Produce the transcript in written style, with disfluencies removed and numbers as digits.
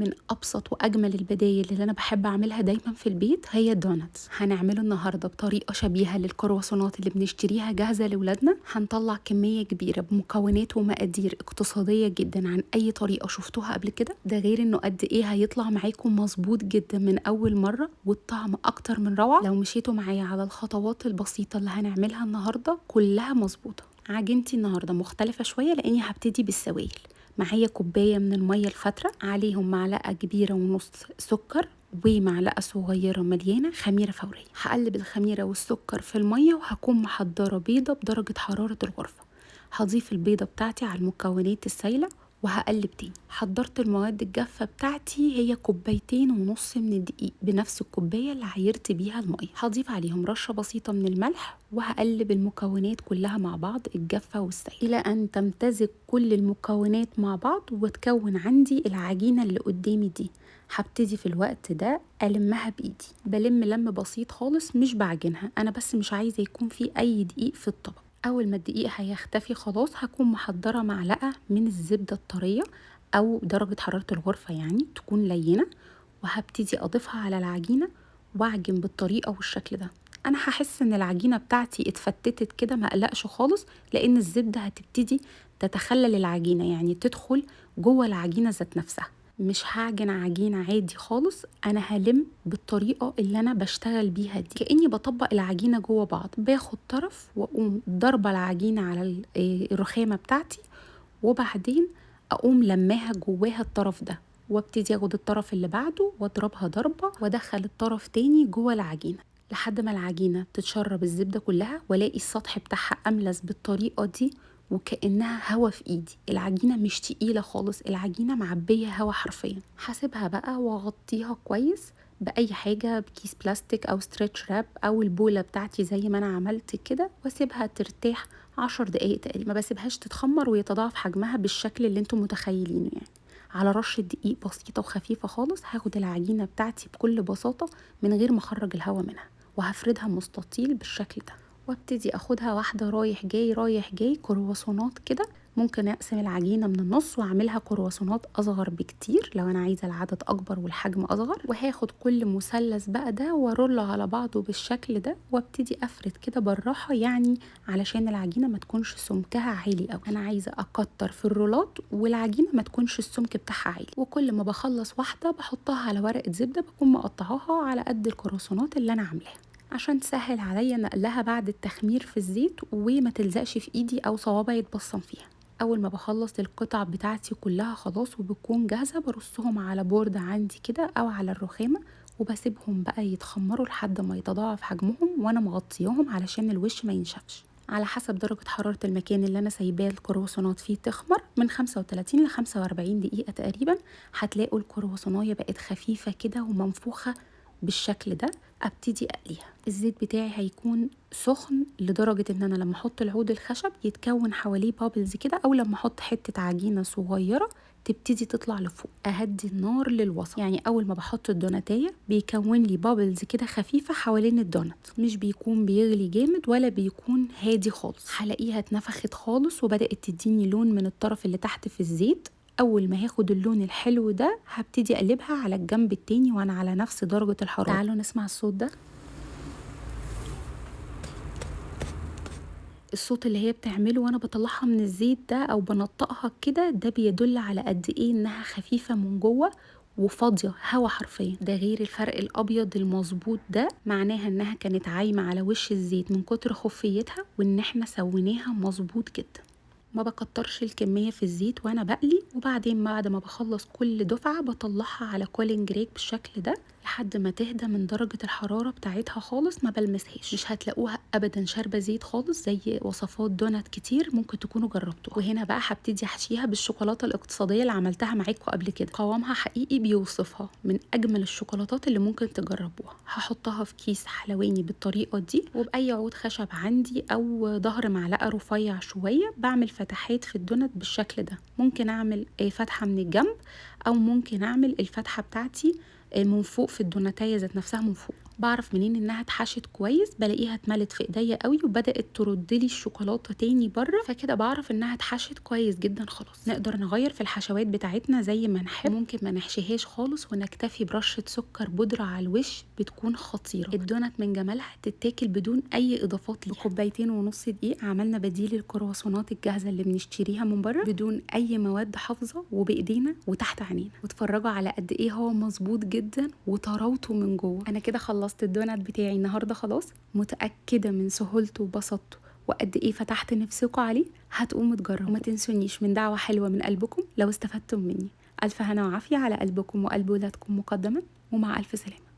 من أبسط وأجمل البدايل اللي أنا بحب أعملها دايما في البيت هي ال donuts. هنعمله النهاردة بطريقة شبيهة للكرواسونات اللي بنشتريها جاهزة لولادنا. هنطلع كمية كبيرة بمكونات ومقادير اقتصادية جدا عن أي طريقة شفتوها قبل كده، ده غير إنه قد إيه هيطلع معاكم مظبوط جدا من أول مرة والطعم أكتر من روعة لو مشيتوا معايا على الخطوات البسيطة اللي هنعملها النهاردة كلها مظبوطة. عجينتي النهاردة مختلفة شوية لأني هبتدي بالسوائل. معايا كوباية من المية الفاترة، عليهم معلقة كبيرة ونص سكر ومعلقة صغيرة مليانة خميرة فورية. هقلب الخميرة والسكر في المية وهكون محضرة بيضة بدرجة حرارة الغرفة. هضيف البيضة بتاعتي على المكونات السايلة وهقلب تاني. حضرت المواد الجافة بتاعتي، هي كوبايتين ونص من الدقيق بنفس الكوباية اللي عايرت بيها المية. هضيف عليهم رشة بسيطة من الملح وهقلب المكونات كلها مع بعض الجافة والسائل إلى أن تمتزج كل المكونات مع بعض وتكون عندي العجينة اللي قدامي دي. هبتدي في الوقت ده ألمها بإيدي، بلم لم بسيط خالص مش بعجنها، أنا بس مش عايزة يكون في أي دقيق في الطبق. أول ما الدقيق هيختفي خلاص هكون محضرة معلقة من الزبدة الطرية أو درجة حرارة الغرفة يعني تكون لينة، وهبتدي أضيفها على العجينة وأعجن بالطريقة والشكل ده. أنا هحس إن العجينة بتاعتي اتفتتت كده، ما أقلقش خالص لأن الزبدة هتبتدي تتخلل العجينة، يعني تدخل جوه العجينة ذات نفسها. مش هعجن عجينة عادي خالص، أنا هلم بالطريقة اللي أنا بشتغل بيها دي، كأني بطبق العجينة جوه بعض. باخد طرف وأقوم ضربة العجينة على الرخامة بتاعتي، وبعدين أقوم لماها جواها الطرف ده، وابتدي أخد الطرف اللي بعده وأضربها ضربة وأدخل الطرف تاني جوه العجينة لحد ما العجينة تتشرب الزبدة كلها، وألاقي السطح بتاعها أملس بالطريقة دي وكأنها هوا في ايدي. العجينة مش تقيلة خالص، العجينة معبية هوا حرفيا. هسيبها بقى واغطيها كويس بأي حاجة، بكيس بلاستيك او stretch wrap او البولة بتاعتي زي ما انا عملت كده، واسيبها ترتاح 10 دقايق تقريبا. ما بسيبهاش تتخمر ويتضاعف حجمها بالشكل اللي انتم متخيلينه يعني. على رشة دقيق بسيطة وخفيفة خالص هاخد العجينة بتاعتي بكل بساطة من غير ما اخرج الهوا منها، وهفردها مستطيل بالشكل ده، وابتدي اخدها واحدة رايح جاي رايح جاي كرواسونات كده. ممكن اقسم العجينة من النص واعملها كرواسونات اصغر بكتير لو انا عايزة العدد اكبر والحجم اصغر. وهاخد كل مثلث بقى ده وارله على بعضه بالشكل ده، وابتدي افرد كده بالراحة يعني علشان العجينة ما تكونش سمكها عالي قوي. انا عايزة اكتر في الرولات والعجينة ما تكونش السمك بتاعها عالي. وكل ما بخلص واحدة بحطها على ورقة زبدة بكون مقطعاها على قد الكرواسونات اللي انا عاملاها عشان تسهل عليا نقلها بعد التخمير في الزيت وما تلزقش في ايدي او صوابعي يتبصم فيها. اول ما بخلص القطع بتاعتي كلها خلاص وبتكون جاهزة برصهم على board عندي كده او على الرخامه، وبسيبهم بقى يتخمروا لحد ما يتضاعف حجمهم وانا مغطياهم علشان الوش ما ينشفش. على حسب درجة حرارة المكان اللي أنا سايباه الكرواسونات فيه تخمر من 35 ل 45 دقيقة تقريبا، هتلاقوا الكرواسوناية بقت خفيفة كده ومنفوخة بالشكل ده. ابتدي اقليها. الزيت بتاعي هيكون سخن لدرجة ان انا لما احط العود الخشب يتكون حواليه bubbles كده، او لما احط حتة عجينة صغيرة تبتدي تطلع لفوق. اهدي النار للوسط، يعني اول ما بحط الدوناتية بيكون لي bubbles كده خفيفة حوالين الدونات، مش بيكون بيغلي جامد ولا بيكون هادي خالص. هلاقيها اتنفخت خالص وبدأت تديني لون من الطرف اللي تحت في الزيت. اول ما هاخد اللون الحلو ده هبتدي اقلبها على الجنب التاني وانا على نفس درجة الحرارة. تعالوا نسمع الصوت ده، الصوت اللي هي بتعمله وانا بطلعها من الزيت ده او بنطقها كده، ده بيدل على قد ايه انها خفيفة من جوه وفاضية هوا حرفيا. ده غير الفرق الابيض المظبوط ده، معناها انها كانت عايمة على وش الزيت من كتر خفيتها وان احنا سويناها مظبوط جدا. ما بكترش الكمية في الزيت وانا بقلي، وبعدين بعد ما بخلص كل دفعة بطلعها على cooling rack بالشكل ده لحد ما تهدى من درجة الحرارة بتاعتها خالص، ما بلمسهاش. مش هتلاقوها ابدا شاربة زيت خالص زي وصفات دونات كتير ممكن تكونوا جربتوها. وهنا بقى هبتدي احشيها بالشوكولاتة الاقتصادية اللي عملتها معاكم قبل كده، قوامها حقيقي بيوصفها، من اجمل الشوكولاتات اللي ممكن تجربوها. هحطها في كيس حلواني بالطريقة دي، وبأي عود خشب عندي او ظهر معلقة رفيع شوية بعمل فتحات في الدونات بالشكل ده. ممكن اعمل فتحة من الجنب او ممكن اعمل الفتحة بتاعتي من فوق في الدوناتايه ذات نفسها من فوق. بعرف منين انها اتحشت كويس؟ بلاقيها اتملت في ايديا قوي وبدات ترد لي الشوكولاتة تاني بره، فكده بعرف انها اتحشت كويس جدا. خلاص نقدر نغير في الحشوات بتاعتنا زي ما نحب، ممكن ما نحشيهاش خالص ونكتفي برشه سكر بودره على الوش، بتكون خطيرة. الدونات من جمالها تتاكل بدون اي اضافات ليها. بكوبايتين ونص دقيق عملنا بديل الكرواسونات الجاهزة اللي بنشتريها من بره بدون اي مواد حافظه وبايدينا وتحت عينينا. واتفرجوا على قد ايه هو مظبوط جدا وطراوته من جوه. انا كده خلصت الدونات بتاعي النهارده خلاص، متاكدة من سهولته وبساطته وقد ايه فتحت نفسكم عليه. هتقوموا تجربوا وما تنسونيش من دعوه حلوة من قلبكم لو استفدتم مني. الف هنا وعافيه على قلبكم وقلب ولادكم مقدما، ومع الف سلامه.